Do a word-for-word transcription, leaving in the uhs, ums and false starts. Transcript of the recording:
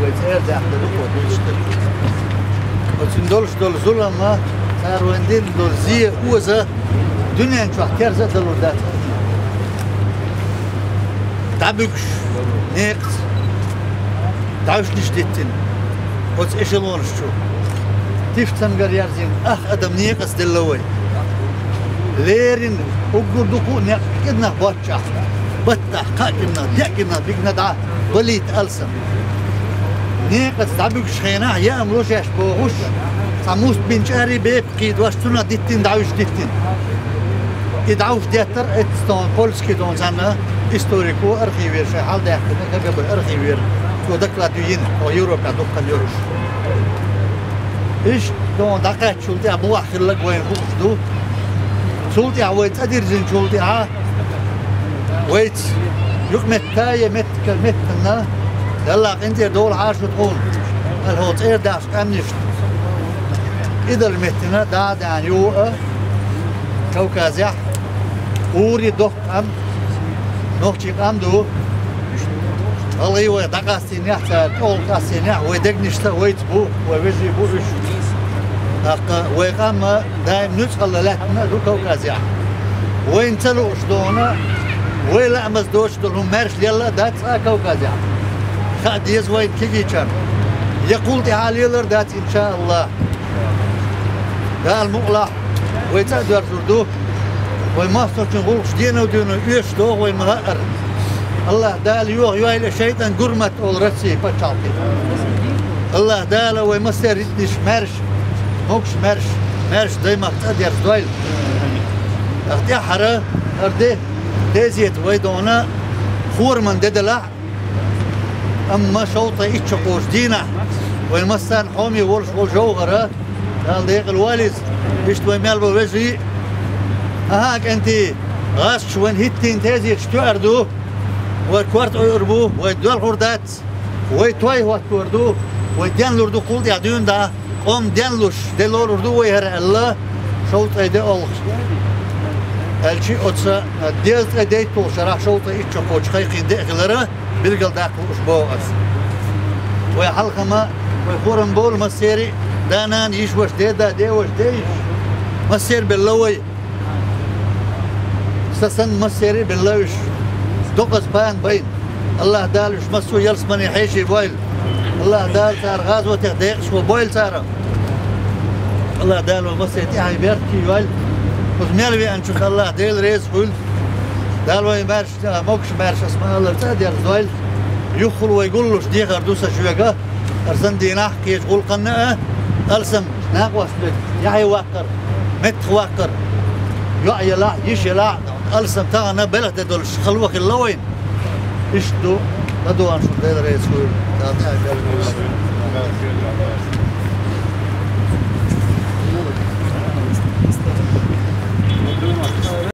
Вай цӀердаьхна дукха дуьйцуш дара. Оцун долуш долу зулам а, цара вайн дина долу зе а, оза дуьнен чохь терза а далур дац. ДӀабуьгуш некъаца, дӀовшнаш диттина оцу эшелонаш чу. Тиф цамгар ярзийна ах адам некъаца делла вай. Леррина уггар дукха а некъ кӀирнах боццушехь, баттахь, кхаа кӀирнах, деа кӀирнах бигна дӀа, балийта алсам. Некъаца дӀабуьгучу хенахь яа ма ло шаьш бохуш, цхьа муст бина чӀарий бепиг кхийдош, цунах диттина дӀовш диттина. И дӀовш деттара эццахь польский тӀе цхьана историко архивера шайн хьалдаьккхина, КГБ архивера, цо доклад ю йина, хьо Европехь дуккха йолуш. Иштта тӀе дӀакхаьчча, чул тӀаьхьа бухахь хилларг вайна хууш ду. Цул тӀаьхьа вай цӀа дирзинчул тӀаьхьа вайца юкъаметтан я меттан, меттанна, Далла къинтӀера довлахьа шу тхуна, аьлла, хӀокху цӀердаьхначу къаьмнашна. И дара меттана дӀа а даьхна юха а Кавказехь ур ю, дохку къам, нохчийн къам ду. ГӀалгӀай вай дӀакъастийнехь цара, тӀехула къастийнехь, вай дегнашца а вайца бу, вай вежарий бу уьш. ТӀаккха вай къам а даим нуьцкъала лаьттина а ду Кавказехь. Вайна ца лууш дохуна, вай лаамаза доцуш долу хӀума маьрша лелла а дац цкъа а Кавказехь. Хаа деза вайна кегийчарна. Я кхул тӀаьхьа лелар а дац, иншааллахӀ. Дала мукъалахь, вай цӀа а доьрзур ду. Вай массочун гӀуллакхаш дено-дено оьшуш догӀу вай ма-хаъара. АллахӀ Дала йоха йойла шайтӀан гурмат олу Россин пачхьалкхе. АллахӀ Дала вай массеран ритнаш маьрша, могуш маьрша, маьрша даймахка цӀа дерзадойла. ТӀаккха тӀаьххьара хӀара де, дезета вай дохуна хораман де делахь, амма шовзткъе итт шо кхочу дийнахь вайн массарна хьоме волуш волу жовхӀара, Дала декъала войла иза, иштта вай мел бу вежарий а. АхӀа, кӀентий, гӀазкхаша вайна хӀиттийна тезеташ тоьар ду, вай корта Ӏуьйур бу, вай доьлхур дац, вай той хӀоттор ду, вай денлур ду кхул тӀаьхьа дуьйна дӀа. Къоман денлуш, де лорур ду вай хӀара аьлла, шовзткъе де олхуш. Аьлчи оцу дезткъе дейтталгӀачу шарахь шовзткъе итт шо кхочу кхайкхийна де а хилара, билгалдаккха лууш боху ас. Вай хьалхама, вай хурам болу массерий а, да-нана, йиша-ваша, деда, деваша, дейша, массеран белла вай. Сан санна массерий а белла уьш. Докъаза пана байна. АллахӀ Дала уьш массо а ялсамане хьеший бойла. АллахӀ Дала цара гӀазотех декъашхо бойла цара. АллахӀ Дала вай массеран тӀаьхье беркате йойла. Кхуза мел веанчух АллахӀ Дела реза хуьлда. Дала вай маьрша, могуш маьрша, ас ма-аллара, цӀа а дерзадойла. Юххул вай гуллуш дехар ду сан шуьга. Арсан дийнахь кхечу гӀуллакханна а, алсам накъосталла яхье ваккхар, меттах ваккхар, йоӀ елахь, йиша елахь, алсам тахана белхан де долуш хало хилла вайна. Иштта ду, ладогӀанаш, Дела реза хуьлда.